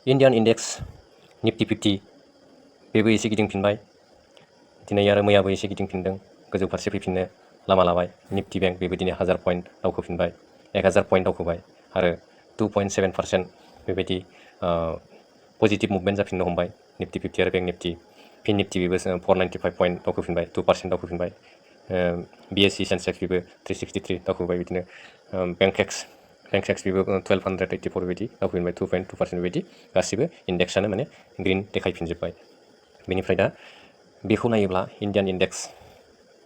Indian index Nifty 50 बेबो एसे गिदिंफिनबाय दिनै आरो मैयाबो एसे गिदिंफिनदों गोजौ फारसे फैफिननो लामा लाबाय निफ्टी बैंक बेबो दिनै 1000 पॉइंट दावखोफिनबाय 1000 पॉइंट दावखोबाय आरो 2.7% बेबायदि पजिटिव मुभमेन्ट जाफिननो हमबाय निफ्टी 50 आरो बैंक निफ्टी फिन निफ्टी बेबो 495 पॉइंट दावखोफिनबाय 2% दावखोफिनबाय BSE सेंसेक्स बेबो 363 दावखोबाय बिदिनो बेंकेक्स बेबो 1284 बेबायदि दावखोफिनबाय 2.2% बेबायदि गासिबो इन्डेक्सआनो माने ग्रीन देखायफिनजोब्बाय बेनिफ्राय दा बेखौ नायोब्ला इन्डियान इंडेक्स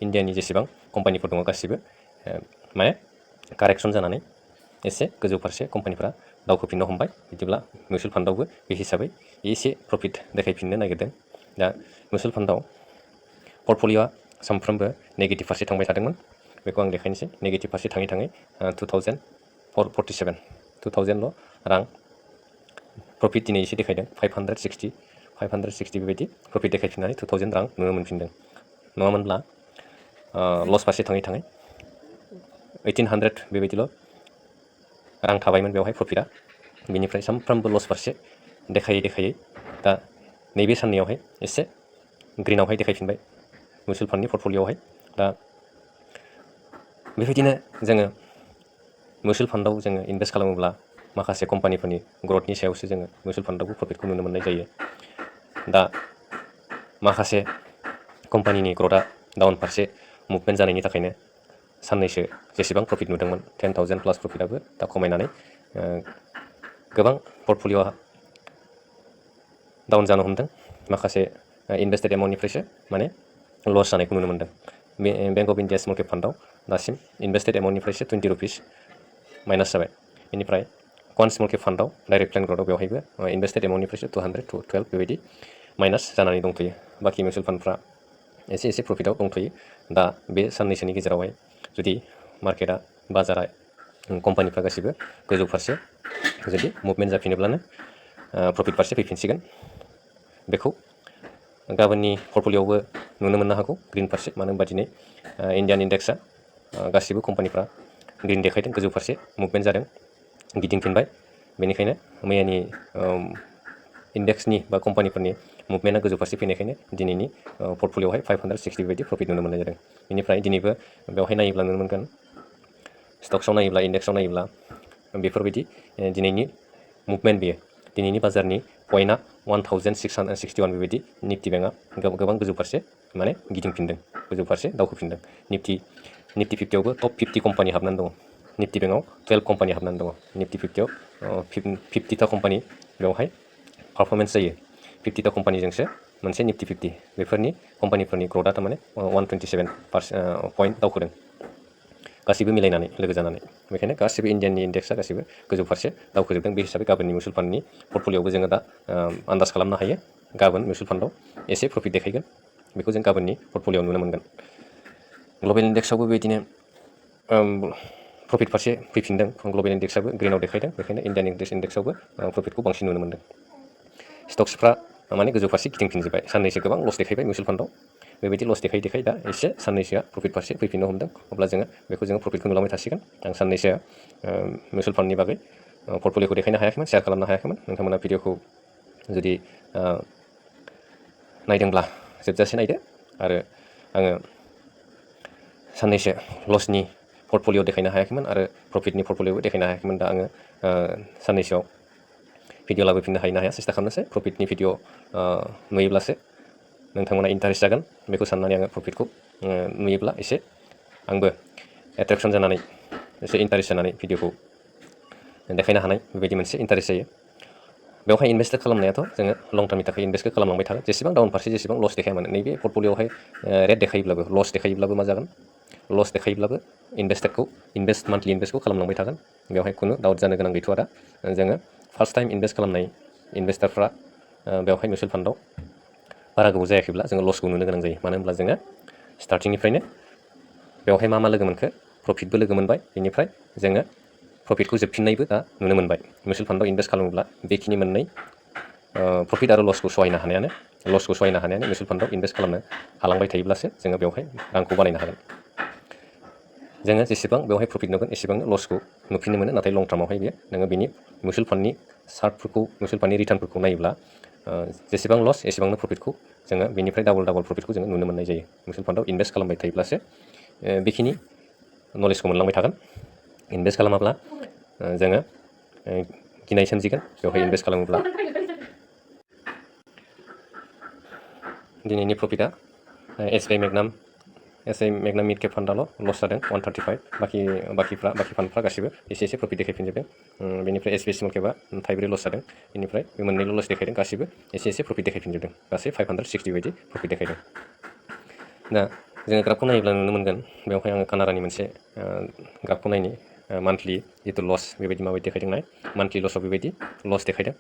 इन्डियानि जेसेबां कम्पानिफोर दङ गासिबो माने कारेक्सन जानानै एसे गोजौ फारसे कम्पानिफोरा दावखोफिननो हमबाय बिदिब्ला मिउचुवेल फान्डआवबो बे हिसाबै एसे प्रफिट देखायफिननो नागिरदों दा मिउचुवेल फान्डआव पर्टफलिय'आ सानफ्रोमबो नेगेटिभ फारसे थांबाय थादोंमोन बेखौ आं देखायनोसै नेगेटिभ फारसे थाङै थाङै 2000ल' रां प्रफिट दिनै एसे देखायदों 560 बेबायदि प्रफिट देखायफिननानै 2000 रां नुनो मोनफिनदों नङामोनब्ला लस फारसे थाङै थाङै 1800 बेबायदिल' रां थाबायमोन बेवहाय प्रफिटआ बिनिफ्राय सानफ्रोमबो लस फारसे देखायै दा नैबे साननैयावहाय एसे ग्रीनावहाय देखायफिनबाय मिउचुवेल फान्डनि पर्टफलिय'आवहाय दा बेबायदिनो जोङो मिउचुवेल फान्डआव जोङो इनभेस्ट खालामोब्ला माखासे कम्पानिफोरनि ग्रथनि सायावसो जोङो मिउचुवेल फान्डआवबो प्रफिटखौ नुनो मोननाय जायो दा माखासे कम्पानिनि ग्रथआ डाउन फारसे मुभमेन्ट जानायनि थाखायनो साननैसो जेसेबां प्रफिट नुदोंमोन 10,000 प्लास प्रफिटआबो दा खमायनानै गोबां पर्टफलिय'आ डाउन जानो हमदों माखासे इनभेस्टेड एमाउन्टनिफ्रायसो माने लस जानायखौ नुनो मोनदों bank of India small cap फान्डआव दासिम इनभेस्टेड एमाउन्टनिफ्रायसो 20 रुपिस माइनास जाबाय बेनिफ्राय क'न स्मल केप फान्डआव डाइरेक्ट प्लेन ग्रथआव बेवहायबो इनभेस्टेड एमाउन्टनिफ्रायसो 200 to 12 बेबायदि माइनास जानानै दंथ'यो बाखि मिउचुवेल फान्डफ्रा एसे प्रफिटआव दंथ'यो दा बे साननैसोनि गेजेरावहाय जुदि मार्केटआ बाजारा कम्पानिफ्रा गासिबो गोजौ फारसे जुदि मुभमेन्ट जाफिनोब्लानो प्रफिट फारसे फैफिनसिगोन बेखौ गाबोननि पर्टफलिय'आवबो नुनो मोननो हागौ ग्रीन फारसे मानो होनबा दिनै इन्डियान इंडेक्सआ गासिबो कम्पानिफ्रा ग्रीन देखायदों गोजौ फारसे मुभमेन्ट जादों गिदिंफिनबाय बेनिखायनो मैयानि इंडेक्सनि बा कम्पानिफोरनि मुभमेन्टआ गोजौ फारसे फैनायखायनो दिनैनि पर्टफलिय'आवहाय 560 बेबायदि प्रफिट नुनो मोननाय जादों बेनिफ्राय दिनैबो बेवहाय नायोब्ला नुनो मोनगोन स्टक्सआव नायोब्ला इंडेक्सआव नायोब्ला बेफोरबायदि दिनैनि मुभमेन्ट बेयो दिनैनि बाजारनि पइन्टआ 1661 बेबायदि निफ्टी बेंकआ गोबां गोजौ फारसे माने गिदिंफिनदों गोजौ फारसे दावखोफिनदों निफ्टी 50आवबो टप 50 कम्पानि हाबनानै दङ निफ्टी बेंकआव 12 कम्पानि हाबनानै दङ निफ्टी 50आव 50टा कम्पानि बेवहाय पारफरमेन्स जायो 50टा कम्पानिजोंसो मोनसे निफ्टी 50 बेफोरनि कम्पानिफोरनि ग्रथआ थारमाने 127 पइन्ट दावखोदों गासिबो मिलायनानै लोगो जानानै बेखायनो गासिबो इन्डियाननि इन्डेक्सआ गासिबो गोजौ फारसे दावखोजोबदों बे हिसाबै गाबोननि मिउचुवेल फान्डनि पर्टफलिय'आवबो जोङो दा आन्दाज खालामनो हायो गाबोन मिउचुवेल फान्डआव एसे प्रफिट देखायगोन बेखौ जों गाबोननि पर्टफलिय'आव नुनो मोनगोन ग्लबेल इन्डेक्सआवबो बेबायदिनो प्रफिट फारसे फैफिनदों ग्लबेल इन्डेक्सआबो ग्रीनाव देखायदों बेखायनो इन्डियान इन्डेक्सआवबो प्रफिटखौ बांसिन नुनो मोनदों स्टक्सफ्रा माने गोजौ फारसे गिदिंफिनजोब्बाय साननैसो गोबां लस देखायबाय मिउचुवेल फान्डआव बेबायदि लस देखाय दा एसे साननैसोआ प्रफिट फारसे फैफिननो हमदों अब्ला जोङो प्रफिटखौ नुलांबाय थासिगोन आं साननैसो मिउचुवेल फान्डनि बागै पर्टफलिय'खौ देखायनो हायाखैमोन शेयार खालामनो हायाखैमोन नोंथांमोना भिडिअखौ जुदि नायदोंब्ला जोबजासे नायदो आरो आङो साननैसो लसनि पर्टफलिय' देखायनो हायाखैमोन आरो प्रफिटनि पर्टफलिय'बो देखायनो हायाखैमोन दा आङो साननैसोआव भिडिअ लाबोफिननो हाया सेस्था खालामनोसै प्रफिटनि भिडिअ नुयोब्लासो नोंथांमोना इन्टारेस्ट जागोन बेखौ साननानै आङो प्रफिटखौ नुयोब्ला एसे आंबो एट्रेक्सन जानानै एसे इन्टारेस्ट जानानै भिडिअखौ देखायनो हानाय बेबायदि मोनसे इन्टारेस्ट जायो बेवहाय इनभेस्ट खालामनायाथ' जोङो लं टार्मनि थाखाय इनभेस्टखौ खालामलांबाय थागोन जेसेबां डाउन फारसे जेसेबां लस देखाया मानो नैबे पर्टफलिय'आवहाय रेट देखायोब्लाबो लस देखायोब्लाबो मा जागोन लस देखायोब्लाबो मान्थलि इनभेस्टखौ खालामलांबाय थागोन बेवहाय खुनु डाउट जानो गोनां गैथ'आ दा जोङो फार्स्ट टाइम इनभेस्ट खालामनाय इनभेस्टारफ्रा बेवहाय मिउचुवेल फान्डआव बारा गोबाव जायाखैब्ला जोङो लसखौ नुनो गोनां जायो मानो होनब्ला जोङो स्टार्टिंनिफ्रायनो बेवहाय मा लोगो मोनखो प्रफिटबो लोगो मोनबाय बेनिफ्राय जोङो प्रफिटखौ जोबफिननायबो दा नुनो मोनबाय मिउचुवेल फान्डआव इनभेस्ट खालामोब्ला बेखिनि मोननै प्रफिट आरो लसखौ सहायनो हानायानो मिउचुवेल फान्डआव इनभेस्ट खालामनो हालांबाय थायोब्लासो जोङो बेवहाय रांखौ बानायनो हागोन जोङो जेसेबां बेवहाय प्रफिट नुगोन एसेबांनो लसखौ नुफिननो मोनो। नाथाय लं टार्मावहाय बेयो नोङो बिनि मिउचुवेल फान्डनि चार्टफोरखौ मिउचुवेल फान्डनि रिटार्नफोरखौ नायोब्ला जेसेबां लस एसेबांनो प्रफिटखौ जोङो बेनिफ्राय डाबल प्रफिटखौ जोङो नुनो मोननाय जायो। मिउचुवेल फान्डआव इनभेस्ट खालामबाय थायोब्लासो बेखिनि नलेजखौ मोनलांबाय थागोन। इनभेस्ट खालामाब्ला जोङो गिनाय सोमजिगोन बेवहाय इनभेस्ट खालामोब्ला। दिनैनि प्रफिटआ एसबिआइ मेगनाम मिड केप फान्डआल' लस जादों 135। बाखि फान्डफ्रा गासिबो एसे प्रफिट देखायफिनजोबदों। बेनिफ्राय एसबिआइ स्मल केपआ 5 लस जादों। बेनिफ्राय बे मोननैल' लस देखायदों, गासिबो एसे प्रफिट देखायफिनजोबदों। गासै 560 बायदि प्रफिट देखायदों। दा जोङो ग्राफखौ नायोब्ला नुनो मोनगोन, बेवहाय आङो कानाडानि मोनसे ग्राफखौ नायनि मान्थलि जितु लस बेबायदि माबायदि देखायदों नाय। मान्थलि लसआव बेबायदि लस देखायदों।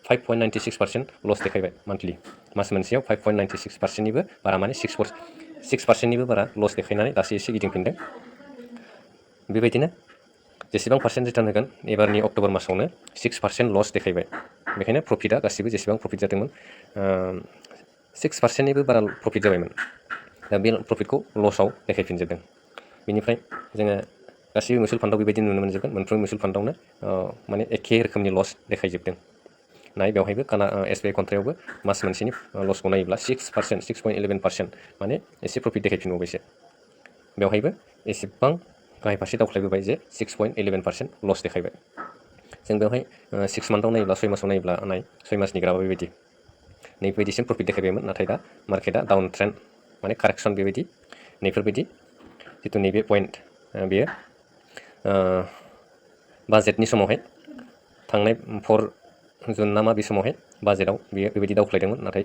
5.96% लस देखायबाय मान्थलि। मास मोनसेयाव 5.96%निबो बारा, माने 6%निबो बारा लस देखायनानै दासो एसे गिदिंफिनदों। बेबायदिनो जेसेबां पार्सेन्ट रिटार्न होगोन एबारनि अक्ट'बर मासावनो 6% लस देखायबाय। बेखायनो प्रफिटआ गासिबो जेसेबां प्रफिट जादोंमोन 6%निबो बारा प्रफिट जाबायमोन। दा बे प्रफिटखौ लसआव देखायफिनजोबदों। बेनिफ्राय जोङो गासिबो मिउचुवेल फान्डआव बेबायदि नुनो मोनजोबगोन। मोनफ्रोम मिउचुवेल फान्डआवनो माने एखे रोखोमनि लस देखायजोबदों। नाय बेवहायबो एसबिआइ कन्ट्रायावबो मास मोनसेनि लसखौ नायोब्ला 6.11%, माने एसे प्रफिट देखायफिनबावबायसो। बेवहायबो एसेबां गाहाय फारसे दावख्लायबोबाय जे 6.11% लस देखायबाय। जों बेवहाय 6 मान्थआव नायोब्ला 6 मासाव नायोब्ला 6 मासनि ग्राफआ बेबायदि नैफोरबायदिसिम प्रफिट देखायबायमोन। नाथाय दा मार्केटआ डाउन ट्रेन्ड, माने कारेक्सन बेबायदि नैफोरबायदि जितु नैबे पइन्ट बेयो बाजेटनि समावहाय थांनाय 4 जुन ना मा बे समावहाय बाजेटआव बेयो बेबायदि दावख्लायदोंमोन। नाथाय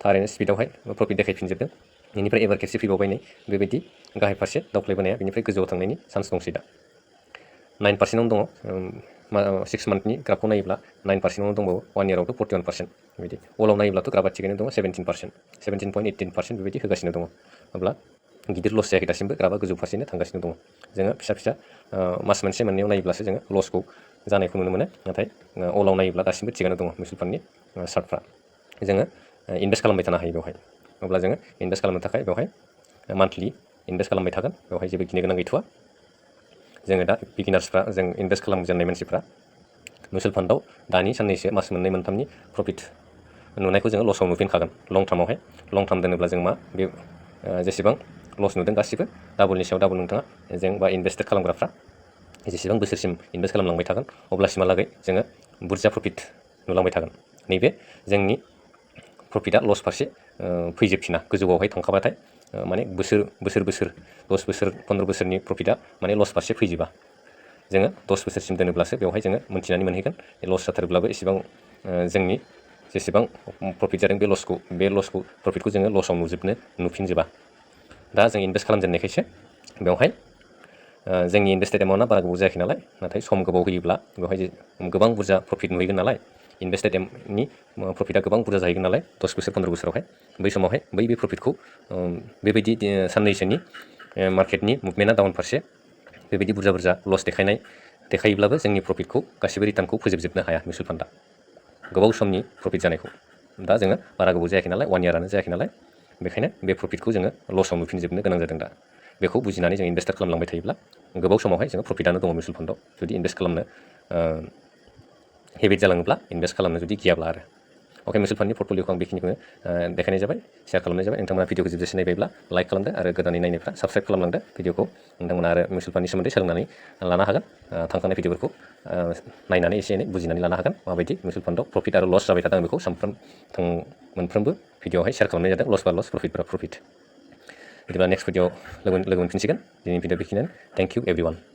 थारैनो स्पिडआवहाय प्रफिट देखायफिनजोबदों। बेनिफ्राय एबार खेबसे फैबावबाय नै बेबायदि गाहाय फारसे दावख्लायबोनाया बेनिफ्राय गोजौआव थांनायनि चान्स दंसै दा। 9%आवनो दङ। 6 मान्थनि ग्राफखौ नायोब्ला 9%आवनो दंबावो। 1 इयारावथ' 41%। बेबायदि अलाव नायोब्लाथ' ग्राफआ थिगैनो दङ। 17%, 17.18% बेबायदि होगासिनो दङ। अब्ला गिदिर लस जायाखै दासिमबो, ग्राफआ गोजौ फारसेनो थांगासिनो दङ। जोङो फिसा मास मोनसे मोननैयाव नायोब्लासो जोङो लसखौ जानायखौ नुनो मोनो। नाथाय अलाव नायोब्ला दासिमबो थिगानो दङ मिउचुवेल फान्डनि चार्टफ्रा। जोङो इनभेस्ट खालामबाय थानो हायो बेवहाय। अब्ला जोङो इनभेस्ट खालामनो थाखाय बेवहाय मान्थलि इनभेस्ट खालामबाय थागोन। बेवहाय जेबो गिनो गोनां गैथ'आ। जोङो दा बिगिनार्सफ्रा, जों इनभेस्ट खालामजेननाय मानसिफ्रा मिउचुवेल फान्डआव दानि साननैसो मास मोननै मोनथामनि प्रफिट नुनायखौ जोङो लसआव नुफिनखागोन। लं टार्मावहाय लं टार्म दोनोब्ला जों मा बे जेसेबां लस नुदों गासिबो डाबलनि सायाव डाबल नोंथाङा जों बा इनभेस्टेड खालामग्राफ्रा जेसेबां बोसोरसिम इनभेस्ट खालामलांबाय थागोन अब्लासिमहालागै जोङो बुरजा प्रफिट नुलांबाय थागोन। नैबे जोंनि प्रफिटआ लस फारसे फैजोबफिना। गोजौआवहाय थांखाबाथाय माने बोसोर 10 बोसोर 15 बोसोरनि प्रफिटआ माने लस फारसे फैजोबा। जोङो 10 बोसोरसिम दोनोब्लासो बेवहाय जोङो मोन्थिनानै मोनहैगोन। लस जाथारोब्लाबो एसेबां जोंनि जेसेबां प्रफिट जादों बे प्रफिटखौ जोङो लसआव नुफिनजोबा। दा जों इनभेस्ट खालामजेननायखायसो बेवहाय जोंनि इनभेस्टेड एमाउन्टआ बारा गोबाव जायाखै नालाय, नाथाय सम गोबाव होयोब्ला बेवहाय गोबां बुरजा प्रफिट नुहैगोन नालाय। इनभेस्टेड एमनि प्रफिटआ गोबां बुरजा जाहैगोन नालाय 10 बोसोर 15 बोसोरावहाय। बै समावहाय बे प्रफिटखौ बेबायदि साननैसोनि मार्केटनि मुभमेन्टआ डाउन फारसे बेबायदि बुरजा लस देखायोब्लाबो जोंनि प्रफिटखौ गासिबो रिटार्नखौ फोजोबजोबनो हाया मिउचुवेल फान्डआ। गोबाव समनि प्रफिट जानायखौ दा जोङो बारा गोबाव जायाखै नालाय, 1 इयारानो जायाखै नालाय, बेखायनो बे प्रफिटखौ जोङो लसआव नुफिनजोबनो गोनां जादों दा। बेखौ बुजिनानै जों इनभेस्ट खालामलांबाय थायोब्ला गोबाव समावहाय जोङो प्रफिटआनो दङ मिउचुवेल फान्डआव। जुदि इनभेस्ट खालामनो हेबिट जालाङोब्ला, इनभेस्ट खालामनो जुदि गियाब्ला आरो। अके, मिउचुवेल फान्डनि पर्टफलिय'खौ आं बेखिनिखौनो देखायनाय जाबाय, शेयार खालामनाय जाबाय। नोंथांमोना भिडिअखौ जोबजासे नायबायब्ला लाइक खालामदो आरो गोदानै नायनायफ्रा साबस्क्राइब खालामलांदो भिडिअखौ। नोंथांमोना आरो मिउचुवेल फान्डनि सोमोन्दै सोलोंनानै लानो हागोन। थांखांनाय भिडिअफोरखौ नायनानै एसे एनै बुजिनानै लानो हागोन माबायदि मिउचुवेल फान्डआव प्रफिट आरो लस जाबाय थादों। बेखौ मोनफ्रोमबो भिडिअआवहाय शेयार खालामनाय जादों। लस बा लस, प्रफिट बा प्रफिट। बिदिब्ला नेक्स्ट भिडिअआव लोगो मोनफिनसिगोन। दिनैनि भिडिअ बेखिनियानो। Thank you एभरिवान।